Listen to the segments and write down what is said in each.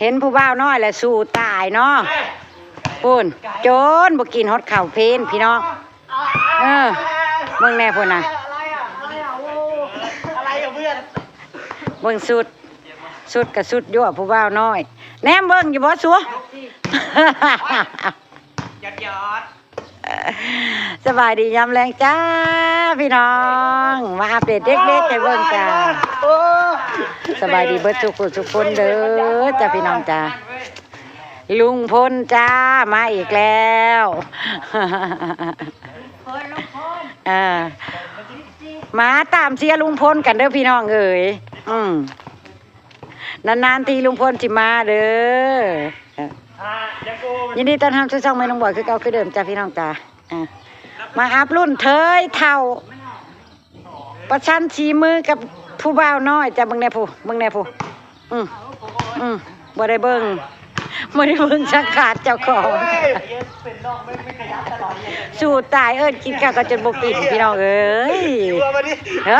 ເຫັນຜູ້ບ່າວນ້ອຍແລ້ວສູ້ຕາຍເນາະ. ພຸ້ນ ຈົນບໍ່ກິນຮອດເຂົ້າເພນພີ່ນ້ອງ. ເອີ ເບິ່ງແດ່ພຸ້ນນະ ເບິ່ງຊຸດ ຊຸດກະຊຸດຍົວະຜູ້ບ່າວນ້ອຍ. ແນມເບິ່ງຢູ່ບໍ່ສູ? ສະບາຍດີຍາມແລງຈ້າພີ່ນ້ອງ ມາອັບເດດເດັກໆໃຫ້ເບິ່ງຈ້າ. ໂອ້ ສະບາຍດີເບິດທຸກຜູ້ທຸກຄົນເດີຈ້າພີ່ນ້ອງຈ້າ. ລຸງພົນຈ້າ ມາອີກແລ້ວ. ເອີ ມາຕາມເຊຍລຸງພົນກັນເດີພີ່ນ້ອງເອີຍ. ອືມ ນານໆທີລຸງພົນຊິມາເດີ. ຍິນດີຕ້ອນຮັບສູ່ຊ່ອງແມ່ນ້ອງບອຍຄືເກົ່າຄືເດີມຈ້າພີ່ນ້ອງຈ້າ. ອ່າ ມາອັບລຸ້ນເທີຍເຖົ້າ ປະຊັນສີມືກັບຜູ້ບ່າວນ້ອຍຈ້າ. ເບິ່ງແດ່ຜູ້ ເບິ່ງແດ່ຜູ້. ອືມ ອືມ ບໍ່ໄດ້ເບິ່ງ ບໍ່ໄດ້ເບິ່ງສັງຂານເຈົ້າຂອງ. ສູ້ຕາຍ ເອີ້ນກິນຂ້າວກໍຈົນບໍ່ກິນ ພີ່ນ້ອງເອີຍ. ເອີ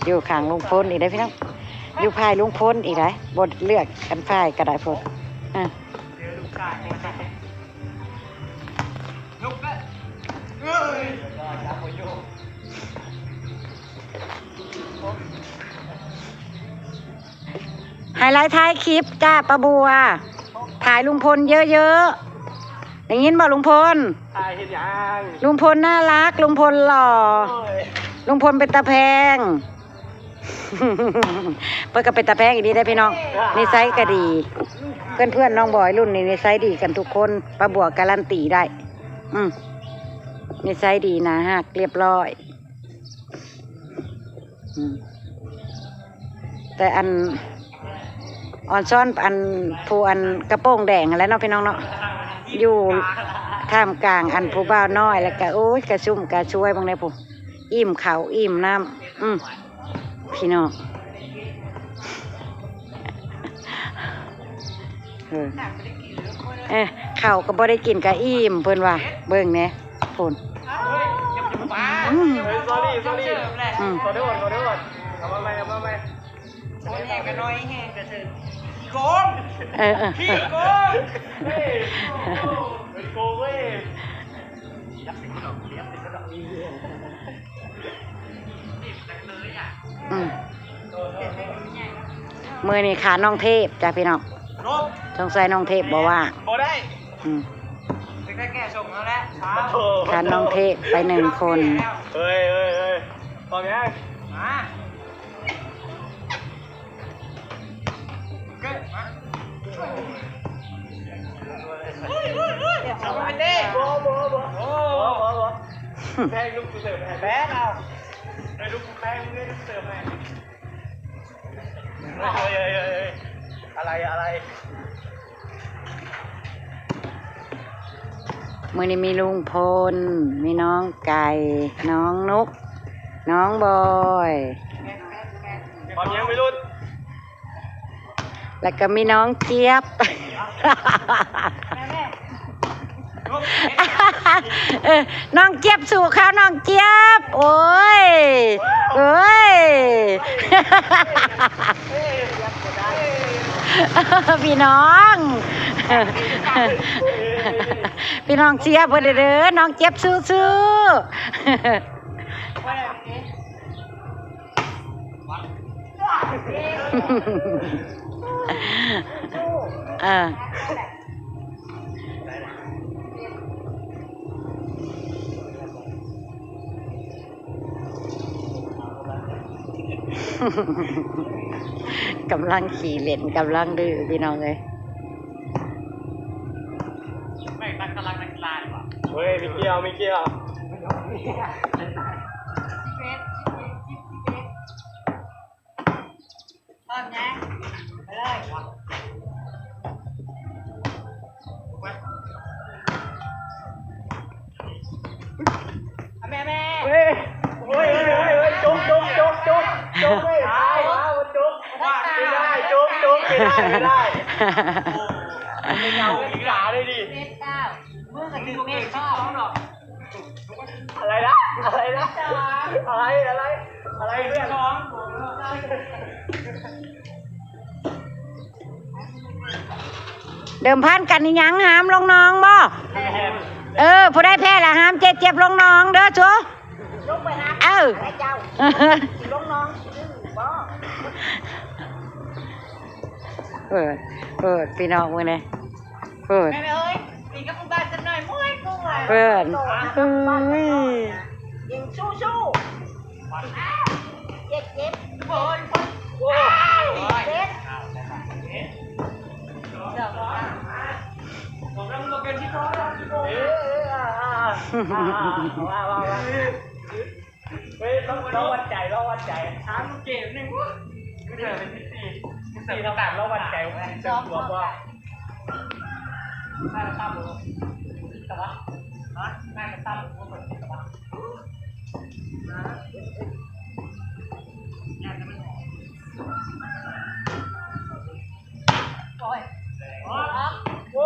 ຢູ່ຂ້າງລຸງພົນອີກໄດ໋ພີ່ນ້ອງ ຢູ່ຝ່າຍລຸງພົນອີກໄດ໋ ບໍ່ເລືອກກັນຝ່າຍກໍໄດ້ພຸ້ນ. ອ່າ ໃຫ້ໄລ່ຖ່າຍຄລິບຈ້າປ້າບົວ ຖ່າຍລຸງພົນເຍີະໆ ໄດ້ຍິນບໍ່ລຸງພົນ? ຖ່າຍເຮັດຫຍັງ? ລຸງພົນໜ້າລັກ ລຸງພົນຫຼໍ່ ໂອ້ຍ ລຸງພົນເປັນຕາແພງ. ເພິ່ນກໍເປັນຕາແພງອີ່ຫຼີເດ້ພີ່ນ້ອງ ນິໄສກໍດີ. ເພື່ອນໆນ້ອງບອຍລຸ້ນນີ້ນິໄສດີກັນທຸກຄົນ ປ້າບົວກາລັນຕີໄດ້. ອືມ ນິໄສດີ ໜ້າຮັກ ລຽບຮ້ອຍ. ອືມ ແຕ່ອັນ ອອນຊອນອັນ ຜູ້ອັນກະໂປງແດງຫັ້ນແຫຼະເນາະພີ່ນ້ອງເນາະ ຢູ່ທ່າມກາງອັນຜູ້ບ່າວນ້ອຍ ແລ້ວກະ ໂອ້ຍ ກະຊຸ່ມກະຊວຍ ເບິ່ງແດ່ຜູ້ ອີ່ມເຂົ້າອີ່ມນ້ຳ. ອືມ ພີ່ນ້ອງ ເອີ ເອີ ເຂົ້າກໍບໍ່ໄດ້ກິນກະອີ່ມ ເພິ່ນວ່າ ເບິ່ງແດ່ ພຸ້ນ. ອືມ ເອີ sorry sorry ອືມ ຂໍໂທດ ຂໍໂທດ ເອົາມາໃໝ່ ເອົາມາໃໝ່. ໂດນແຮງກະໜ້ອຍແຮງກະເທີ ຂີ້ໂກງ ເອີ ເອີ ຂີ້ໂກງ ເອີ ໂກງເວີຍ. ອືມ ມື້ນີ້ຂານ້ອງເທບຈ້າພີ່ນ້ອງ ສົງໄສນ້ອງເທບບໍ່ວ່າງ ບໍ່ໄດ້. ອືມ ຂານ້ອງເທບໄປໜຶ່ງຄົນ. ເອີຍ ເອີຍ ເອີຍ ພ້ອມຍັງ? ມາ. ມື້ນີ້ມີລຸງພົນ ມີນ້ອງໄກ່ ນ້ອງນົກ ນ້ອງບອຍ ພ້ອມຍັງໄວລຸ້ນ? ແລ້ວກໍມີນ້ອງຈຽບ ເອີ ນ້ອງຈຽບສູ້ເຂົ້າ ນ້ອງຈຽບ ໂອ້ຍ ໂອ້ຍ ພີ່ນ້ອງ ພີ່ນ້ອງເຊຍເພິ່ນເດີ ນ້ອງຈຽບສູ້ໆ. ເອີ ກຳລັງຂີ້ຫຼິ້ນ ກຳລັງດື້ ພີ່ນ້ອງເອີຍ. ເຮີ້ຍ ມີກ່ຽວ ມີກ່ຽວ. ພ້ອມຍັງ? ໄປເລີຍ. ເອົາແມ່ ແມ່. ເຮີ້ຍ ໂອ້ຍ ໂອ້ຍ ໂອ້ຍ ໂອ້ຍ ຈົກ ຈົກ ຈົກ ຈົກເວີຍ. ຕາຍ ຈົກ ຈົກ ຈົກ ບໍ່ໄດ້ ບໍ່ໄດ້. ເປັນເຫງົາອີກຫຼາເລີຍດິ ເຈັດເກົ້າ ເມືອກະຖືກເມັດເນາະ. ອະໄລນະ ອະໄລນະ ອະໄລ ອະໄລ ອະໄລເພື່ອນ ເດີມພັນກັນອີ່ຫຍັງ ຫາມລົງໜອງບໍ່? ເອີ ຜູ້ໃດແພ້ລະຫາມເຈັບໆລົງໜອງເດີສູ. ເອີ ເປີດ ເປີດ ພີ່ນ້ອງເບິ່ງແດ່ ເປີດ ແມ່ເອີຍ ຕີກັບຜູ້ບ່າວຈັກໜ້ອຍ ໂອ້ຍ ໂອ້ຍ ເປີດ ເອີຍ ຍິງສູ້ໆ ເຈັບເຈັບ ໂອ້ຍ ໂອ້ຍ ເຈັບ ເອີ ເອີ ອ່າ ອ່າ ອ່າ ອ່າ ອ່າ ອ່າ ວ່າ ວ່າ ວ່າ ເຮີ້ຍ ລອງ ລອງວັດໃຈ ລອງວັດໃຈ ຖາມເກມໜຶ່ງ ຄືເດີເປັນສິບສີ່ ສິບສີ່ເທົ່າກັນ ລອງວັດໃຈວ່າຊິເປັນຕົວບໍ່ ໜ້າຈະຕ່ຳ ສິບກະບາດ ຮະ ໜ້າຈະຕ່ຳ ສິບກະບາດ ໂອ້ຍ ໂອ້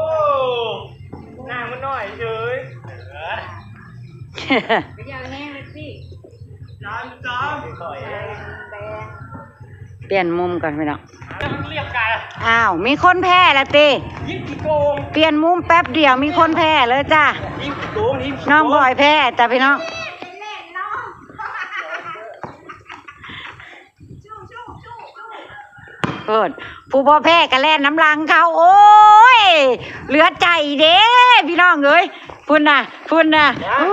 ໜ້າມັນໜ້ອຍເສີຍ ຢ່າແຮງເລີຍຊິ ຈານ ຈານ ປ່ຽນມຸມກ່ອນພີ່ນ້ອງ ອ້າວ ມີຄົນແພ້ລະຕິ ຍິງຂີ້ໂກງ ປ່ຽນມຸມແປັບດຽວມີຄົນແພ້ເລີຍຈ້າ ຍິງຂີ້ໂກງ ຍິງຂີ້ໂກງ ນ້ອງບອຍແພ້ຈ້າພີ່ນ້ອງ. ເພິ່ນ ຜູ້ບໍ່ແພ້ກະແລ່ນນຳຫຼັງເຂົາ ໂອ້ຍ ເຫຼືອໃຈເດ້ພີ່ນ້ອງເອີຍ ພຸ້ນນະ ພຸ້ນນະ ໂອ້ຍ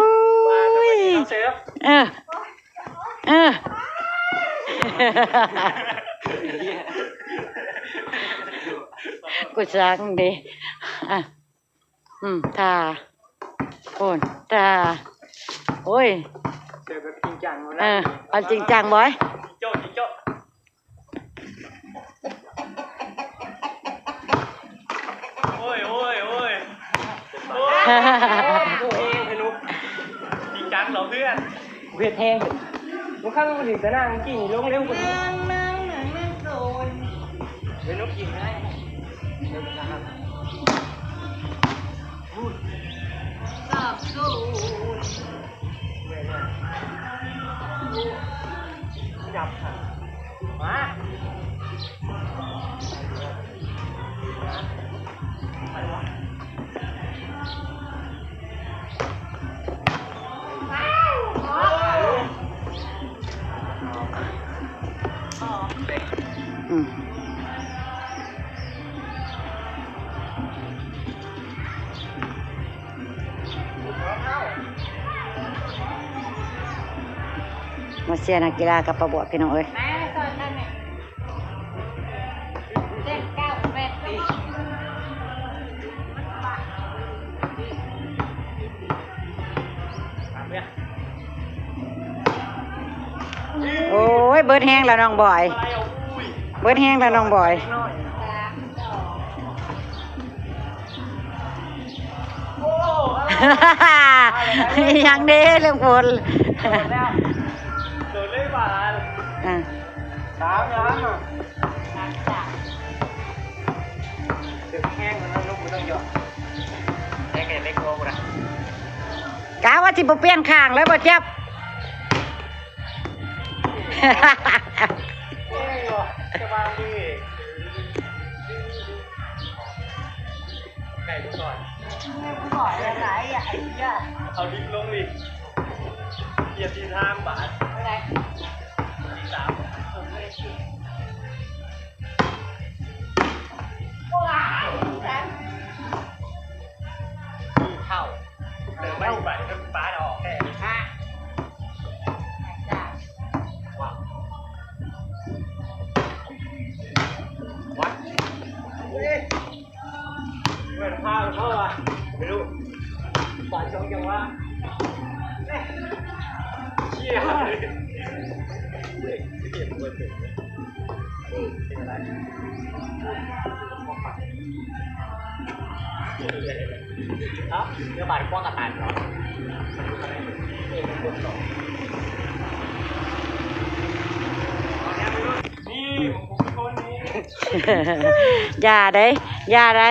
ເອີ ເອີ ກູຊັງເດ້ ອະ ອືມ ທ່າ ໂອ້ນ ທ່າ ໂອ້ຍ ເສີບແບບຈິງຈັງ ເອີ ເອົາຈິງຈັງບອຍ ຈິງໂຈ້ ຈິງໂຈ້ ໂອ້ຍ ໂອ້ຍ ໂອ້ຍ ໂອ້ຍ ໂອ້ຍ ຈິງຈັງເຫາເພື່ອນ ເວດແຮງ ບາງຄັ້ງມັນເຫັນແຕ່ໜ້າມັນກິນລົງເລັວກວ່ານີ້ ເປັນນົກກິນໄດ້ ສາມສູນ ຈັບ ມາ ອືມ ມາເຊຍນັກກິລາກັບປ້າບວບ ພີ່ນ້ອງເອີຍ. ໂອ້ຍ ເບິດແຮງແລ້ວນ້ອງບອຍ ເບິດແຮງແລ້ວນ້ອງບອຍ. ອີ່ຫຍັງເດ້ ເລື່ອງຝົນ ໂດນເລີຍຫວານ ອ່າ ສາມ ສາມ ອ່ະ ເດືອດແຮງແລ້ວນະ ລູກບໍ່ຕ້ອງຢອກ ແຮງແຕ່ເລັກໂກພຸ້ນນະ ກະວ່າຊິບໍ່ປ່ຽນຂ້າງເລີຍບໍ່ເຈັບ. ເອົາດິບລົງອີກ ເກັບທີ່ທາງບາດ ທີ່ສາມ ເຂົ້າ ເຕີມໄປ ໄປ ໄປ ປາດອອກແທ້ ຮະ ວັດ ວັດ ເປີດພາບເຂົ້າວ່າ ໄປລູກ ປາດສອງຈັງຫວະ ເຊຍ ເກມບໍ່ເປັນ. ຢ່າເດ້ ຢ່າເດ້.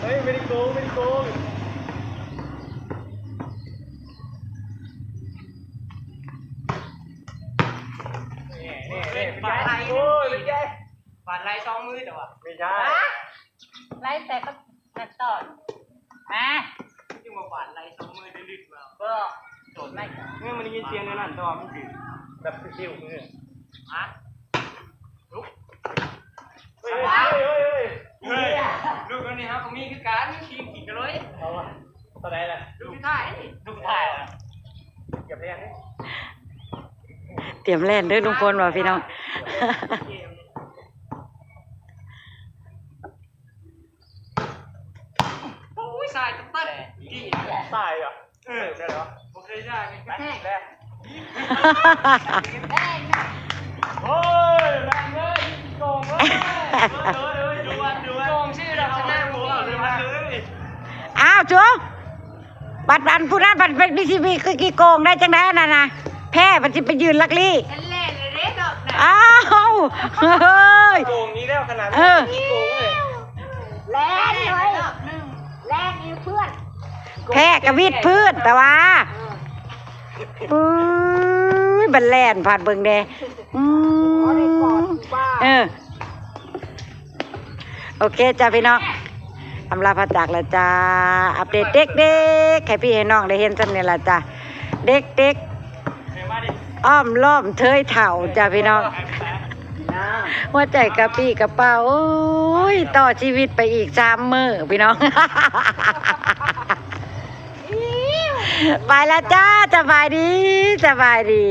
ເຮີ້ຍ ບໍ່ໄດ້ໂກງ ບໍ່ໄດ້ໂກງ. ນີ້ ນີ້ ນີ້ ບາດໄລ່ ໂອ້ຍ ເປັນໄງ? ບາດໄລ່ສອງມືແຕ່ວ່າ ບໍ່ໃຊ່ ຮະ? ໄລ່ແຕ່ກໍ ແຕ່ຕອນ ຮະ? ຈຶ່ງວ່າບາດໄລ່ສອງມື ດຶດໆ ມາ ບໍ່ ໂດດໄລ່ ເມື່ອມັນໄດ້ຍິນສຽງແນວນັ້ນ ແຕ່ວ່າມັນຊິແບບຊິວໆ ເອີ ຮະ? ລຸກ ເຮີ້ຍ ເຮີ້ຍ ເຮີ້ຍ ເຮີ້ຍ ເຮີ້ຍ ລູກອັນນີ້ເຮົາກໍມີຄືກັນ ຂີ່ ຂີ່ກັນເລີຍ ເອົາວະ ເທົ່າໃດລະ? ລູກສຸດທ້າຍນີ້ ລູກສຸດທ້າຍລະ ຕຽມແລ່ນເດີ ຕຽມແລ່ນເດີ ລຸງພົນວ່າພີ່ນ້ອງ. ໂອ້ຍ ສາຍຕັບຕັບ ສາຍຫວະ? ເອີ ໄດ້ແລ້ວ ບໍ່ເຄີຍໄດ້ ແຮງແລ້ວ ໂອ້ຍ ແຮງເລີຍ ຂີ້ໂກງເລີຍ ໂອ້ຍ ໂອ້ຍ ໂອ້ຍ ດວນ ດວນ ໂກງຊື່ດອກຊະນະ ບໍ່ເອົາເລີຍ ມາເລີຍ ອ້າວ ຈູ ບັດອັນຜູ້ນັ້ນບັດເປັນ ບີຊີບີ ຄືຂີ້ໂກງໄດ້ຈັ່ງໃດອັນນັ້ນນະ ແພ້ບັດຊິໄປຢືນລັກລີ້ ອ້າວ ເຮີ້ຍ ໂກງນີ້ແລ້ວຂະໜາດ ເອີ ຂີ້ໂກງເລີຍ ແລ່ນເລີຍ ແລ່ນອີກເພື່ອນ ແພ້ກະວິດພື້ນ ແຕ່ວ່າ ເອີ ອຸ້ຍ ບັດແລ່ນ ພັດເບິ່ງແດ່ ອືມ ເອີ ໂອເຄຈ້າພີ່ນ້ອງ ອຳລາພາຈາກແລ້ວຈ້າ ອັບເດດເດັກໆ ໃຫ້ພີ່ໃຫ້ນ້ອງໄດ້ເຫັນຊ່ຳນີ້ລະຈ້າ ເດັກໆ ອ້ອມລ້ອມເທີຍເຖົ້າຈ້າພີ່ນ້ອງ ຫົວໃຈກະປີ້ກະເປົາ ໂອ້ຍ ຕໍ່ຊີວິດໄປອີກສາມມື້ພີ່ນ້ອງ. ໄປແລ້ວຈ້າ ສະບາຍດີ ສະບາຍດີ.